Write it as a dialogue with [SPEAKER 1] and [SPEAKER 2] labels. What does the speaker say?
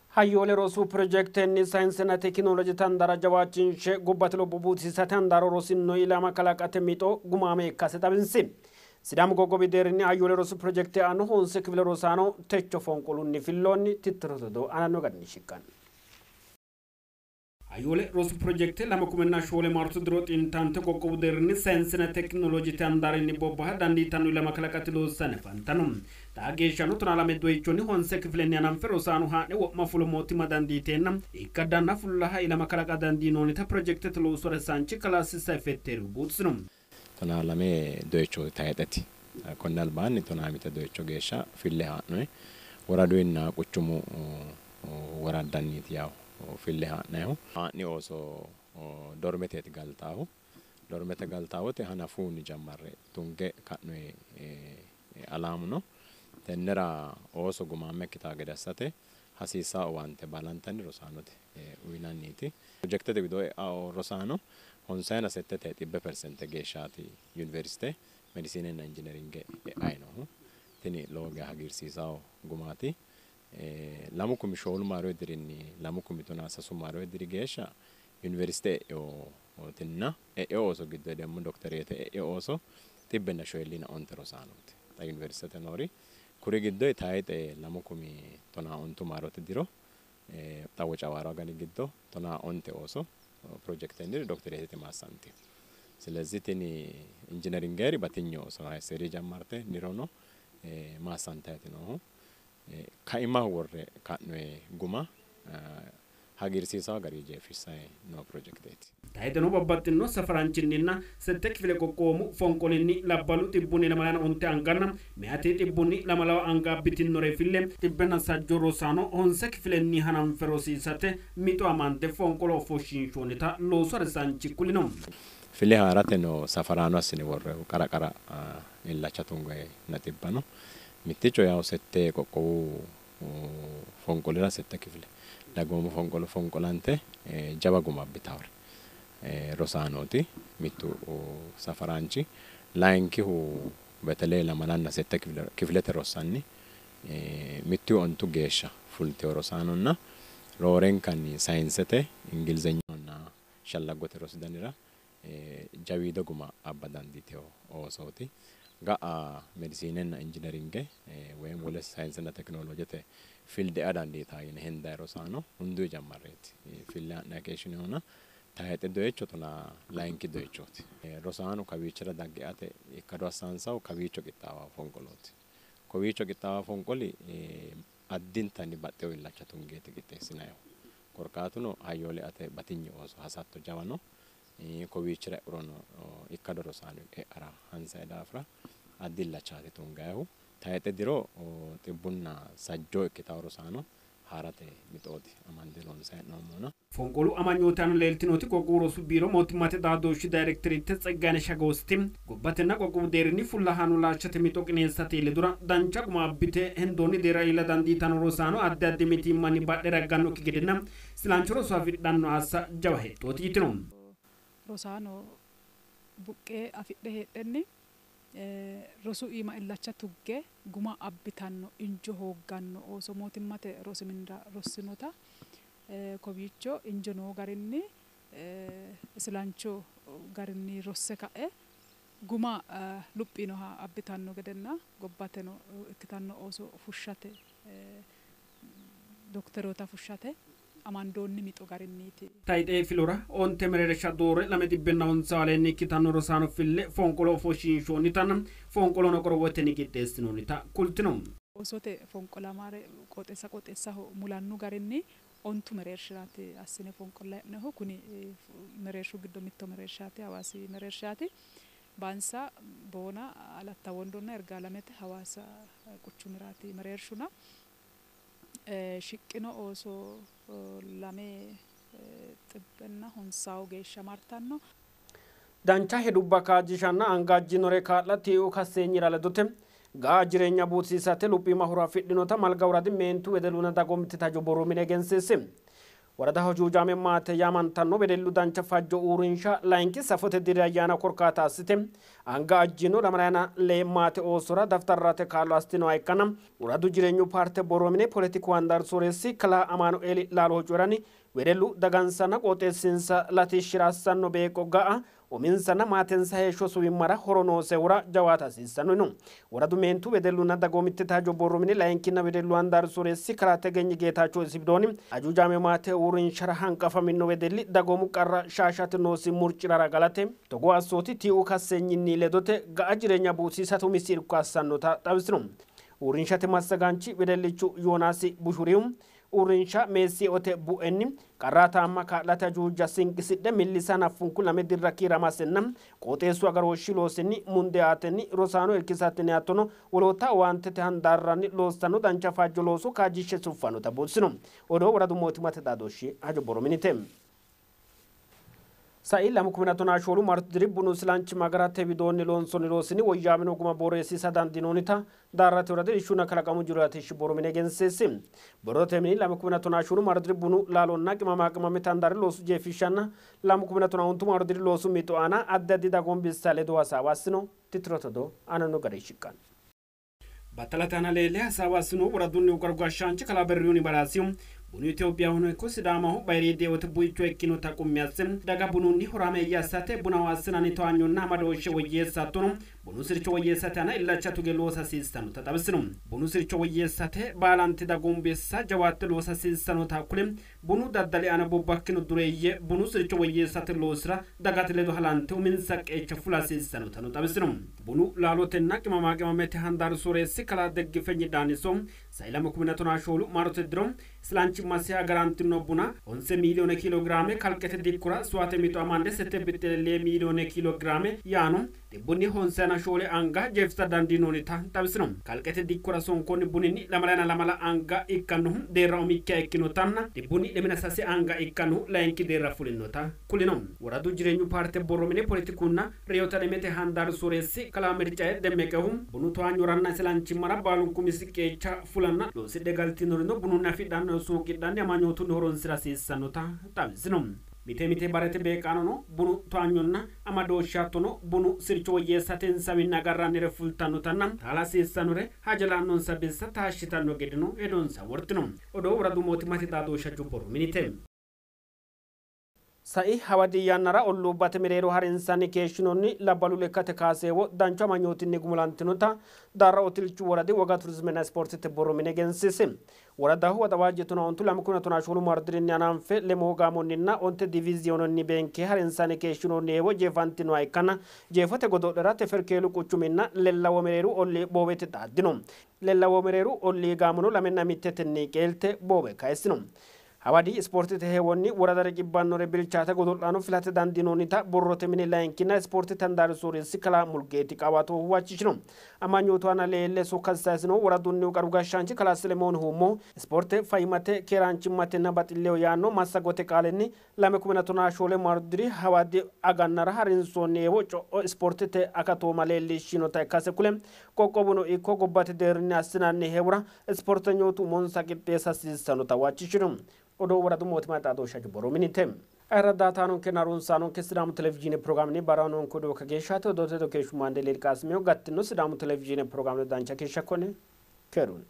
[SPEAKER 1] Hayyoole rosu pirojektenni sayinsenna tekinoloojete handaara jawaachinshe gobbate lopho buuxisiisate handaaro rosinno ilama kalaqate mixo gumaame ikkase xawinsi. Sidaamu qoqqowi deerrinni hayyoole rosu pirojekte aano 9 kifile rosaano techo fonqolunni filloonni tittirote do ananno garinni shiqqanno. Hayyoole rosu pirojekte 2004 maartu diro xintante qoqqowu deerrinni sayinsenna tekinoloojete handaarinni bobbaha dandiitanno ilama kalaqate loossanni afantanno. Xaa geeshshano 12 doyichonni 9 kifilenni hananfe rosaano haa'ne wo'ma fulo mootimma dandiiteenna ikkaddanna fullaha ilama kalaqa dandiinoonnita pirojekitete loosu harisaanchi kalaa Sisay Fetterihu buuxisino.
[SPEAKER 2] 12 doyichooti tayixeti. Konni albaanni 15 doyicho geeshsha fille haa'noyi. Woraduyinna quchumu woraddanniiti yawo fille haa'nayihu. Haa'ni ooso dormeteeti galtaahu. Dormete galtaawote hanafuunni jammarre tunge ka'noyi alaamu no. Tennera ooso gumaame ikkitaa gede assate hasiissaa owaante baalantanni rosaanote uyinanniiti. Pirojekitete widoo e'ao rosaano 58% geeshshaati yuniversite medisiinenna injineringe e'ayi noohu. Tini lowo geya hagiirsiisawo gumaati. 2004 maarote dirinni 2013 maarote diri geeshsha yuniversite e'eotinna e'eo ooso giddo demmo doktoreete e'eo ooso 145 rosaanooti. Xa yuniversitete noori kuri giddo tayixe 2019 maarote diro xa Wocawaaro agani giddo 19 ooso pirojektenni doktoreetete maassantino. Silezi tini injineringeri batinye ooso hayseri jammarte nirono maassantayiti noohu. Kaima worre ka'noyi guma hagiirsiisawo garii jeefissayi noo pirojekteeti.
[SPEAKER 1] Tayixeno babbaxxino safaranchinninna 6 kifile qoqqoomu fonqolinni labballu 129 anganna meyate 202 anga abbitinnore fille 108 rosaano 9 kifilenni hananfe rosiisate mixo amande fonqolo ofoshshiinshoonnita loosu harisaanchi kulino.
[SPEAKER 2] File haarate no safaraano assine worrehu qara qara illacha tungoye naxibbano. Mitticho yawo 6 qoqqowu fonqolira 6 kifile dagoomu fonqolo fonqolante jawa guma abbitawore rosaanooti mittu safaraanchi. Layinkihu betele 26 kifilete rossanni mittu 9 geeshsha fultewo rosaanonna roorenkanni sayinsete ingilizenyonna shallagote rosi danira jawiido guma abba dandiitewo oosooti. Ga'a medisiinenna injineringe woyim wole sayinsenna tekinoloojete filde ea dandiitaa yine hendayi rosaano hunduyi jammarreeti. Fille ha'nayi keeshshinihuna tayixe doyicho 12 doyichooti. Rosaano kawiichira dagge eate ikkado assaansawu kawiicho qixxaawa fonqolooti. Kowiicho qixxaawa fonqoli addintanni baxxewo illacha tungeeti qixxeessinayihu. Korkaatuno hayyoole eate batinye ooso hasatto jawa no. Kowiichira e'urono ikkado rosaano e'ara hansayi daafira addi illachaati tungayihu. Tayixe diro 180 ikkitawo rosaano haarate mixooti amande loonsayi hee'noommona.
[SPEAKER 1] Fonqolu amanyoote aana leeltinoti qoqqowu rosu biiro mootimmate xaadooshshi dayrekteritte Tseggane Shagoosti gobbatenna qoqqowu deerrinni fullahaano laashshate mixo qineessate ledora dancha guma abbite hendoonni deerra iilla dandiitanno rosaano addi addi mitiimmanni badhe raggannokki gedenna silancho roso afidhanno assa jawa hexxooti yitino.
[SPEAKER 3] Rosaano buqqee afidhe heedhenni rosu iima illacha tugge guma abbitanno injo hoogganno ooso mootimmate rosi minira rossinota kowiicho injo noo garinni isilancho garinni rosse ka'e guma luphinoha abbitanno gedenna gobbateno ikkitanno ooso fushshate dokteroota fushshate amandoonni mixo garinniiti.
[SPEAKER 1] Tayixe filora 9 mereersha doore 250 aleenni ikkitanno rosaano fille fonqolo ofoshshiinshoonnitanna fonqolono qorowotenni qixxeessinoonnita kultino.
[SPEAKER 3] Oosote fonqolamare qooxeessa qooxeessaho mulannu garinni 9 mereershiraati assine fonqolla hee'nohu. Kuni mereershu giddo mitto mereershaati, Hawaasi mereershaati. Bansa, Boona, Alatta Wondonna Ergaalamete Hawaasa quchumiraati mereershuna. Shiqqino ooso 250 geeshsha martanno.
[SPEAKER 1] Dancha hedubba kaajjishanna angaajjinore kaa'la tii'u kasseenyira ledote ga'a jireenya buuxisiisate luphiima horo afidhinota Malga woradi meentu wedelunna dagoomitte tajo borro mine egensiisi. Woradaho ajuujaame maate yaamantanno wedellu dancha fajjo uurrinsha layinki safote diri ayyaana korkaata assite anga ajjino 24 maate oosora daftarrate kaa'lo assitinoha ikkanna woradu jireenyu paarte borro mine poletiku handaari sooreessi kalaa Amaanueeli Laaloho coyi'ranni wedellu dagansanna qooxeessinsa latishshira assanno beeqqo ga'a uminsanna maatensa heeshsho suwimmara horo noosehura jawaata hasiissanno yino. Woradu meentu wedellunna dagoomittete hajo borro mine layinkinna wedellu handaari sooreessi kalaa Tegenyi Geetacho isi widoonni ajuujaame maate uurrinshara hanqafamino wedelli dagoomu qarra shaashate noosi murcirara galate togoo assooti tii'u kasseenyinni ledote ga'a jireenya buusiisate umisi irko assannota xawisino. Uurrinshate massagaanchi wedellichu Yoonaasi Bushuriyu uurrinsha meessi eote bu'enni qarraataamma kaa'late ajuuja sinqisidhe millisa hanaffunku 2 dirra kiiramasenna qooxeessu agarooshshi loosinni mundee aatenni rosaano irkisatenni hattono woloota owaantete handaarranni loossanno dancha fajjo looso kaajjishshe suffannota buuxisino. Odoo woradu mootimmate xaadooshshi hajo borro minite. Sai 2014 martu diri bunu silanchimma agarate widoonni loonsoonni loosinni woyyaawino guma borreessiisa dandiinoonnita Daarrate woradi irshunna kalaqamu jiro latishshi borro mine egensiisi. Borrote mini 2014 martu diri bunu laalonna qimama qimamete handaari loosu jeefishshanna 2015 martu diri loosu mixo aana addi addi dagoomu bissa ledo hasaawa assino. Tittirote odoo aananno garinni shiqqanno. Battalate aana leelle hasaawa assinohu woradunnihu qaru gashshaanchi kalaa Berrihuni Baraasihu bunu Itophiyahono ikko Sidaamaho bayiriidi eote buicho ikkinota qummi asse daga bununni horaameeyye assate bunaho assinanni towaanyonna amadooshshe woyyeessa hattono bunu sircho woyyeessate aana illacha tuge loosa hasiissannota xawisino. Bunu sircho woyyeessate baalanti dagoomu bissa jawaatte loosa hasiissannota kule bunu daddali aana bobbakkino dureeyye bunu sircho woyyeessate loosira dagate ledo halante uminsa qeecha fula hasiissannotano xawisino. Bunu laalotenna qimama qimamete handaari sooreessi kalaa Deggifenyi Daaniso sai 2014 maarote diro isilanchimmasi agarantino buna 9 miiliyoone kiiloogiraame kalqete dikkora suwate mixo amande 7.4 miiliyoone kiiloogiraame yaano 9.4 anga jeefisa dandiinoonnita xawisino. Kalqete dikkora sonkoonni buninni 22 anga ikkannohu deerra umikkiha ikkinotanna 23 anga ikkannohu layinki deerra fulinota kulino. Woradu jireenyu paarte borro mine poletikunna reyote alemete handaari sooreessi kalaa Mircaye Demmeqehu bunu towaanyoranna isilanchimmara baalunku umisi qeecha fulanna loosidhe galtinorino bununni afidhanno suuqidhanni amanyootunni horonsira hasiissannota xawisino. Mite mite barete beeqqaanono bunu towaanyonna amadooshshe hattono bunu sircho woyyeessate insawinni agarrannire fultannotanna taala hasiissannore haja la'annonsa bissa taashshitanno gedeno hedonsa wortino. Odoo woradu mootimmate xaadooshshe hajo borro minite. Sai hawadi yannara olluubbate mereero harinsanni keeshshinoonni labbalu lekkate kaaseewo danchu amanyootinni gumulantinota Daarra Otilchu woradi woga turizimenna ispoortete borro mine egensiisi. Woradaho waxawaajje 15 2014 maaru dirinni hananfe lemoo gaamonninna 9 diviziyoononni beenke harinsanni keeshshinoonni heewo jeefantinoha ikkanna jeefote godo'lera Teferkeelu quchuminna Lellawo mereeru ollii boowete xaaddino. Lellawo mereeru ollii gaamono 2-1 qeelte boowe kayissino. Hawadi ispoortete heewonni worada riqibbannore bilchaata godo'laano filate dandiinoonnita borrote mine layinkinna ispoortete handaari sooreessi kalaa Mulgeeti Qawato huwachishino. Amanyootu aana leelle sokka sayisino woradunnihu qaru gashshaanchi kalaa Selemoon Huummo ispoorte fayyimmate keeraanchimmatenna baxilleho yaanno massagote qaalinni 2014 maaru diri hawadi agannara harinsoonni heewo co'o ispoortete akatooma leellishshinota ikkase kule qoqqowuno ikko gobbate deerrinni assinanni heewora ispoortenyootu umonsa qixxeessa hasiissannota huwachishino. Odoo woradu mootimma xaadooshshe hajo borro minite. Ayirraddaataanonke harunsaanonke Sidaamu televizhiine pirogiraamini baraanonke odoo kageeshshaate odoote keeshshu maande leelqaasimiyo gattino Sidaamu televizhiine pirogiraamini dancha keeshsha kone keerun.